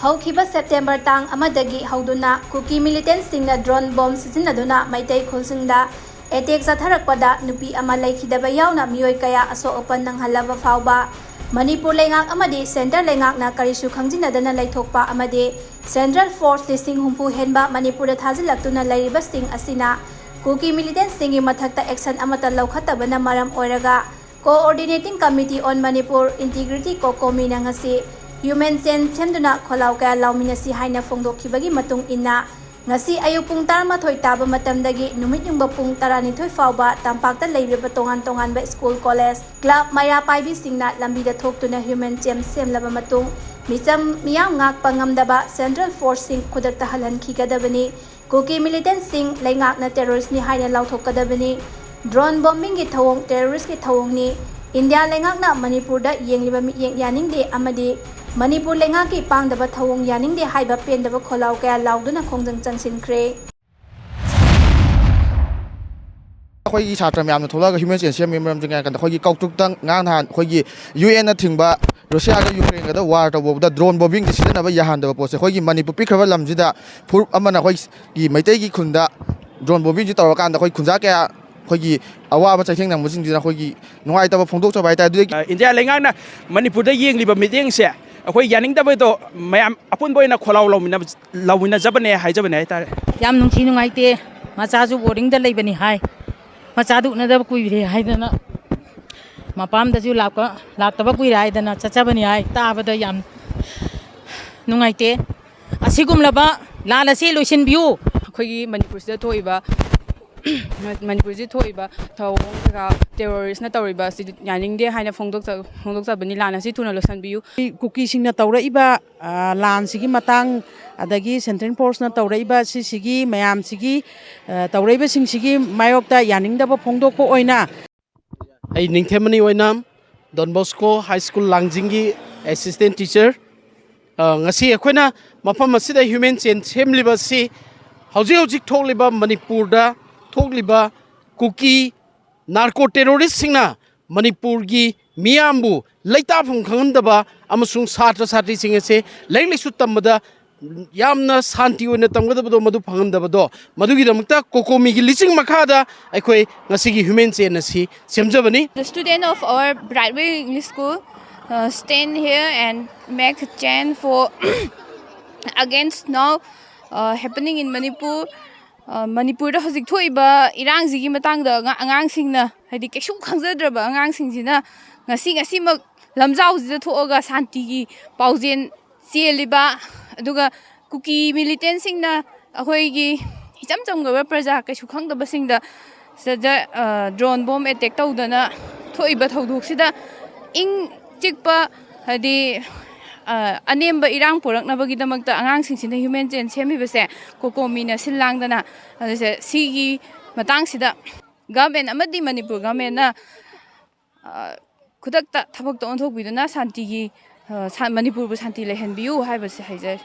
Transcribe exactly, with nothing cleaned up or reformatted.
ꯍꯧꯈꯤꯕ ꯁꯦꯞꯇꯦꯝꯕꯔ ꯇꯥꯡ ꯑꯃꯗꯒꯤ ꯍꯧꯗꯨꯅ ꯀꯨꯀꯤ ꯃꯤꯂꯤꯇꯦꯟꯠꯁꯤꯡꯅ ꯗ꯭ꯔꯣꯟ ꯕꯣꯝ ꯁꯤꯖꯤꯟꯅꯗꯨꯅ ꯃꯩꯇꯩ ꯈꯨꯜꯁꯤꯡꯗ ꯑꯦꯇꯦꯛ ꯆꯠꯊꯔꯛꯄꯗ ꯅꯨꯄꯤ ꯑꯃ ꯂꯩꯈꯤꯗꯕ ꯌꯥꯎꯅ ꯃꯤꯑꯣꯏ ꯀꯌꯥ ꯑꯁꯣꯛ ꯑꯄꯟ ꯅꯪꯍꯜꯂꯕ ꯐꯥꯎꯕ ꯃꯅꯤꯄꯨꯔ ꯂꯩꯉꯥꯛ ꯑꯃꯗꯤ ꯁꯦꯟꯇꯔ ꯂꯩꯉꯥꯛꯅ ꯀꯔꯤꯁꯨ ꯈꯪꯖꯤꯟꯅꯗꯅ ꯂꯩꯊꯣꯛꯄ ꯑꯃꯗꯤ ꯁꯦꯟꯇ꯭ꯔꯦꯜ ꯐꯣꯔꯁ ꯂꯤꯁꯤꯡ ꯍꯨꯝꯐꯨ ꯍꯦꯟꯕ ꯃꯅꯤꯄꯨꯔꯗ ꯊꯥꯖꯤꯜꯂꯛꯇꯨꯅ ꯂꯩꯔꯤꯕꯁꯤꯡ ꯑꯁꯤꯅ ꯀꯨꯀꯤ ꯃꯤꯂꯤꯇꯦꯟꯠꯁꯤꯡꯒꯤ ꯃꯊꯛꯇ ꯑꯦꯛꯁꯟ ꯑꯃꯠꯇ ꯂꯧꯈꯠꯇꯕꯅ ꯃꯔꯝ ꯑꯣꯏꯔꯒ Coordinating Committee on Manipur Integrity, ꯀꯣꯀꯣꯃꯤꯅ ꯉꯁꯤ ꯍ꯭ꯌꯨꯃꯦꯟ ꯆꯦꯟ ꯁꯦꯝꯗꯨꯅ ꯈꯣꯜꯂꯥꯎ ꯀꯌꯥ ꯂꯥꯎꯃꯤꯟꯅꯁꯤ ꯍꯥꯏꯅ ꯐꯣꯡꯗꯣꯛꯈꯤꯕꯒꯤ ꯃꯇꯨꯡ ꯏꯟꯅ, ꯉꯁꯤ ꯑꯌꯨꯛ ꯄꯨꯡ ꯇꯔꯥꯃꯥꯊꯣꯏ ꯇꯥꯕ ꯃꯇꯝꯗꯒꯤ ꯅꯨꯃꯤꯠ ꯌꯨꯡꯕ ꯄꯨꯡ ꯇꯔꯥꯅꯤꯊꯣꯏ ꯐꯥꯎꯕ ꯇꯝꯄꯥꯛꯇ ꯂꯩꯔꯤꯕ ꯇꯣꯉꯥꯟ ꯇꯣꯉꯥꯟꯕ ꯁ꯭ꯀꯨꯜ, ꯀꯣꯂꯦꯖ, ꯀ꯭ꯂꯕ, ꯃꯩꯔꯥ ꯄꯥꯏꯕꯤꯁꯤꯡꯅ ꯂꯝꯕꯤꯗ ꯊꯣꯛꯇꯨꯅ ꯍ꯭ꯌꯨꯃꯦꯟ ꯆꯦꯟ ꯁꯦꯝꯂꯕ ꯃꯇꯨꯡ, ꯃꯤꯆꯝ ꯃꯤꯌꯥꯝ ꯉꯥꯛꯄ ꯉꯝꯗꯕ ꯁꯦꯟꯇ꯭ꯔꯦꯜ ꯐꯣꯔꯁꯁꯤꯡ ꯈꯨꯗꯛꯇ ꯍꯜꯍꯟꯈꯤꯒꯗꯕꯅꯤ꯫ ꯀꯨꯀꯤ ꯃꯤꯂꯤꯇꯦꯟꯠꯁꯤꯡ ꯂꯩꯉꯥꯛꯅ ꯇꯦꯔꯣꯔꯤꯁ꯭ꯠꯅꯤ ꯍꯥꯏꯅ ꯂꯥꯎꯊꯣꯛꯀꯗꯕꯅꯤ꯫ ꯗ꯭ꯔꯣꯟ ꯕꯣꯝꯕꯤꯡꯒꯤ ꯊꯧꯑꯣꯡ ꯇꯦꯔꯣꯔꯤꯁ꯭ꯠꯀꯤ ꯊꯧꯑꯣꯡꯅꯤ꯫ ꯏꯟꯗꯤꯌꯥ ꯂꯩꯉꯥꯛꯅ ꯃꯅꯤꯄꯨꯔꯗ ꯌꯦꯡꯂꯤꯕ ꯃꯤꯠꯌꯦꯡ ꯌꯥꯅꯤꯡꯗꯦ ꯑꯃꯗꯤ ꯃꯅꯤꯄꯨꯔ ꯂꯩꯉꯥꯛꯀꯤ ꯄꯥꯡꯗꯕ ꯊꯧꯑꯣꯡ ꯌꯥꯅꯤꯡꯗꯦ ꯍꯥꯏꯕ ꯄꯦꯟꯗꯕ ꯈꯣꯜꯂꯥꯎ ꯀꯌꯥ ꯂꯥꯎꯗꯨꯅ ꯈꯣꯡꯖꯪ ꯆꯪꯁꯤꯟꯈ꯭ꯔꯦ꯫ ꯑꯩꯈꯣꯏꯒꯤ ꯁꯥꯇ꯭ꯔ ꯃꯌꯥꯝꯅ ꯊꯣꯛꯂꯛꯑꯒ ꯍ꯭ꯌꯨꯃꯦꯟ ꯆꯦꯟ ꯁꯦꯝꯕꯒꯤ ꯃꯔꯝꯁꯦ ꯀꯩꯅꯣ ꯍꯥꯏꯔꯀꯥꯟꯗ, ꯑꯩꯈꯣꯏꯒꯤ ꯀꯧꯇ꯭ꯔꯨꯛꯇ ꯉꯔꯥꯡ ꯅꯍꯥꯟ ꯑꯩꯈꯣꯏꯒꯤ ꯌꯨ ꯑꯦꯟꯅ ꯊꯤꯡꯕ ꯔꯨꯁꯤꯌꯥꯒ ꯌꯨꯀ꯭ꯔꯦꯟꯒꯗ ꯋꯥꯔ ꯇꯧꯕꯗ ꯗ꯭ꯔꯣꯟ ꯕꯣꯝꯕꯤꯡꯁꯦ ꯁꯤꯖꯤꯟꯅꯕ ꯌꯥꯍꯟꯗꯕ ꯄꯣꯠꯁꯦ, ꯑꯩꯈꯣꯏꯒꯤ ꯃꯅꯤꯄꯨꯔ ꯄꯤꯛꯈ꯭ꯔꯕ ꯂꯝꯁꯤꯗ ꯐꯨꯔꯨꯞ ꯑꯃꯅ ꯑꯩꯈꯣꯏꯒꯤ ꯃꯩꯇꯩꯒꯤ ꯈꯨꯟꯗ ꯗ꯭ꯔꯣꯟ ꯕꯣꯝꯕꯤꯡꯁꯦ ꯇꯧꯔꯀꯥꯟꯗ ꯑꯩꯈꯣꯏ ꯈꯨꯟꯖꯥ ꯀꯌꯥ ꯑꯩꯈꯣꯏꯒꯤ ꯑꯋꯥꯕ ꯆꯩꯊꯦꯡ ꯅꯪꯕꯁꯤꯡꯁꯤꯅ ꯑꯩꯈꯣꯏꯒꯤ ꯅꯨꯡꯉꯥꯏꯇꯕ ꯐꯣꯡꯗꯣꯛꯆꯕ ꯍꯥꯏꯇꯥꯔꯦ꯫ ꯑꯗꯨꯗꯒꯤ ꯑ, ꯏꯟꯗꯤꯌꯥ ꯂꯩꯉꯥꯛꯅ ꯃꯅꯤꯄꯨꯔꯗ ꯌꯦꯡꯂꯤꯕ ꯃꯤꯠꯌꯦꯡꯁꯦ ꯑꯩꯈꯣꯏ ꯌꯥꯅꯤꯡꯗꯕꯗꯣ ꯃꯌꯥꯝ ꯑꯄꯨꯟꯕ ꯑꯣꯏꯅ ꯈꯣꯜꯂꯥꯎ ꯂꯥꯎꯃꯤꯟꯅꯕ-, ꯂꯥꯎꯃꯤꯟꯅꯖꯕꯅꯦ ꯍꯥꯏꯖꯕꯅꯦ ꯍꯥꯏꯇꯥꯔꯦ꯫ ꯌꯥꯝ ꯅꯨꯡꯁꯤ ꯅꯨꯡꯉꯥꯏꯇꯦ꯫ ꯃꯆꯥꯁꯨ ꯕꯣꯔꯗꯤꯡꯗ ꯂꯩꯕꯅꯤ ꯍꯥꯏ꯫ ꯃꯆꯥꯗꯨ ꯎꯅꯗꯕ ꯀꯨꯏꯔꯦ ꯍꯥꯏꯗꯅ ꯃꯄꯥꯝꯗꯁꯨ ꯂꯥꯛꯄ, ꯂꯥꯛꯇꯕ ꯀꯨꯏꯔꯦ ꯍꯥꯏꯗꯅ ꯆꯠꯆꯕꯅꯤ ꯍꯥꯏ꯫ ꯇꯥꯕꯗ ꯌꯥꯝ ꯅꯨꯡꯉꯥꯏꯇꯦ꯫ ꯑꯁꯤꯒꯨꯝꯂꯕ ꯂꯥꯟ ꯑꯁꯤ ꯂꯣꯏꯁꯤꯟꯕꯤꯌꯨ꯫ ꯑꯩꯈꯣꯏꯒꯤ ꯃꯅꯤꯄꯨꯔꯁꯤꯗ ꯊꯣꯛꯏꯕ, ꯃꯅꯤꯄꯨꯔꯁꯤꯗ ꯊꯣꯛꯏꯕ ꯊꯧꯑꯣꯡ ꯀꯩꯀꯥ ꯇꯦꯔꯣꯔꯤꯁꯅ ꯇꯧꯔꯤꯕ ꯑꯁꯤ ꯌꯥꯅꯤꯡꯗꯦ ꯍꯥꯏꯅ ꯐꯣꯡꯗꯣꯛꯆ-, ꯐꯣꯡꯗꯣꯛꯆꯕꯅꯤ꯫ ꯂꯥꯟ ꯑꯁꯤ ꯊꯨꯅ ꯂꯣꯏꯁꯤꯟꯕꯤꯌꯨ꯫ ꯀꯨꯀꯤꯁꯤꯡꯅ ꯇꯧꯔꯛꯏꯕ, ꯑ, ꯂꯥꯟꯁꯤꯒꯤ ꯃꯇꯥꯡ, ꯑꯗꯒꯤ ꯁꯦꯟꯇ꯭ꯔꯦꯜ ꯐꯣꯔꯁꯅ ꯇꯧꯔꯛꯏꯕ ꯁꯤꯁꯤꯒꯤ ꯃꯌꯥꯝꯁꯤꯒꯤ, ꯑ, ꯇꯧꯔꯛꯏꯕꯁꯤꯡꯁꯤꯒꯤ ꯃꯥꯌꯣꯛꯇ ꯌꯥꯅꯤꯡꯗꯕ ꯐꯣꯡꯗꯣꯛꯄ ꯑꯣꯏꯅ ꯑꯩ ꯅꯤꯡꯊꯦꯝꯃꯅꯤ ꯑꯣꯏꯅ ꯗꯣꯟ ꯕꯣꯁꯀꯣ ꯍꯥꯏ ꯁ꯭ꯀꯨꯜ ꯂꯥꯡꯖꯤꯡꯒꯤ ꯑꯦꯁꯤꯁꯇꯦꯟ ꯇꯤꯆꯔ꯫ ꯑ, ꯉꯁꯤ ꯑꯩꯈꯣꯏꯅ ꯃꯐꯝ ꯑꯁꯤꯗ ꯍ꯭ꯌꯨꯃꯦꯟ ꯆꯦꯟ ꯁꯦꯝꯂꯤꯕꯁꯤ ꯍꯧꯖꯤꯛ ꯍꯧꯖꯤꯛ ꯊꯣꯛꯂꯤꯕ ꯃꯅꯤꯄꯨꯔꯗ ꯊꯣꯛꯂꯤꯕ ꯀꯨꯀꯤ ꯅꯥꯔꯀꯣ ꯇꯦꯔꯣꯔꯤꯁꯁꯤꯡꯅ ꯃꯅꯤꯄꯨꯔꯒꯤ ꯃꯤꯌꯥꯝꯕꯨ ꯂꯩꯇꯥꯐꯝ ꯈꯪꯍꯟꯗꯕ ꯑꯃꯁꯨꯡ ꯁꯥꯇ꯭ꯔ ꯁꯥꯇ꯭ꯔꯤꯁꯤꯡ ꯑꯁꯦ ꯂꯥꯏꯔꯤꯛ ꯂꯥꯏꯁꯨ ꯇꯝꯕꯗ ꯌꯥꯝꯅ ꯁꯥꯟꯇꯤ ꯑꯣꯏꯅ ꯇꯝꯒꯗꯕꯗꯣ ꯃꯗꯨ ꯐꯪꯍꯟꯗꯕꯗꯣ, ꯃꯗꯨꯒꯤꯗꯃꯛꯇ ꯀꯣꯀꯣꯃꯤꯒꯤ ꯂꯤꯆꯤꯡ ꯃꯈꯥꯗ ꯑꯩꯈꯣꯏ ꯉꯁꯤꯒꯤ ꯍ꯭ꯌꯨꯃꯦꯟ ꯆꯦꯟ ꯑꯁꯤ ꯁꯦꯝꯖꯕꯅꯤ꯫ The student of our Brightway English School uh, stand here and make a chant for against now uh, happening in Manipur. Uh, ꯃꯅꯤꯄꯨꯔꯗ ꯍꯧꯖꯤꯛ ꯊꯣꯛꯏꯕ ꯏꯔꯥꯡꯁꯤꯒꯤ ꯃꯇꯥꯡꯗ ꯑꯉꯥ- ꯑꯉꯥꯡꯁꯤꯡꯅ, ꯍꯥꯏꯗꯤ ꯀꯩꯁꯨ ꯈꯪꯖꯗ꯭ꯔꯕ ꯑꯉꯥꯡꯁꯤꯡꯁꯤꯅ ꯉꯁꯤ ꯉꯁꯤꯃꯛ ꯂꯝꯖꯥꯎꯁꯤꯗ ꯊꯣꯛꯑꯒ ꯁꯥꯟꯇꯤꯒꯤ ꯄꯥꯎꯖꯦꯜ ꯆꯦꯜꯂꯤꯕ, ꯑꯗꯨꯒ ꯀꯨꯀꯤ ꯃꯤꯂꯤꯇꯦꯟꯁꯤꯡꯅ ꯑꯩꯈꯣꯏꯒꯤ ꯏꯆꯝ ꯆꯝꯖꯕ ꯄ꯭ꯔꯖꯥ ꯀꯩꯁꯨ ꯈꯪꯗꯕꯁꯤꯡꯗ ꯁꯤꯗ ꯗ꯭ꯔꯣꯟ ꯕꯣꯝ ꯑꯦꯇꯦꯛ ꯇꯧꯗꯅ ꯊꯣꯛꯏꯕ ꯊꯧꯗꯣꯛꯁꯤꯗ ꯏꯪ ꯆꯤꯛꯄ, ꯍꯥꯏꯗꯤ ꯑ, ꯑꯅꯦꯝꯕ ꯏꯔꯥꯡ ꯄꯨꯔꯛꯅꯕꯒꯤꯗꯃꯛꯇ ꯑꯉꯥꯡꯁꯤꯡꯁꯤꯅ ꯍ꯭ꯌꯨꯃꯦꯟ ꯆꯦꯟ ꯁꯦꯝꯃꯤꯕꯁꯦ ꯀꯣꯀꯣꯃꯤꯅ ꯁꯤꯜ ꯂꯥꯡꯗꯅ, ꯑꯗꯨꯁꯦ ꯁꯤꯒꯤ ꯃꯇꯥꯡꯁꯤꯗ ꯒꯚꯔꯟꯃꯦꯟ ꯑꯃꯗꯤ ꯃꯅꯤꯄꯨꯔ ꯒꯚꯔꯟꯃꯦꯟꯅ ꯑ, ꯈꯨꯗꯛꯇ ꯊꯕꯛꯇ ꯑꯣꯟꯊꯣꯛꯄꯤꯗꯨꯅ ꯁꯥꯟꯇꯤꯒꯤ, ꯑ, ꯁꯥ- ꯃꯅꯤꯄꯨꯔꯕꯨ ꯁꯥꯟꯇꯤ ꯂꯩꯍꯟꯕꯤꯌꯨ ꯍꯥꯏꯕꯁꯦ ꯍꯥꯏꯖꯔꯤ꯫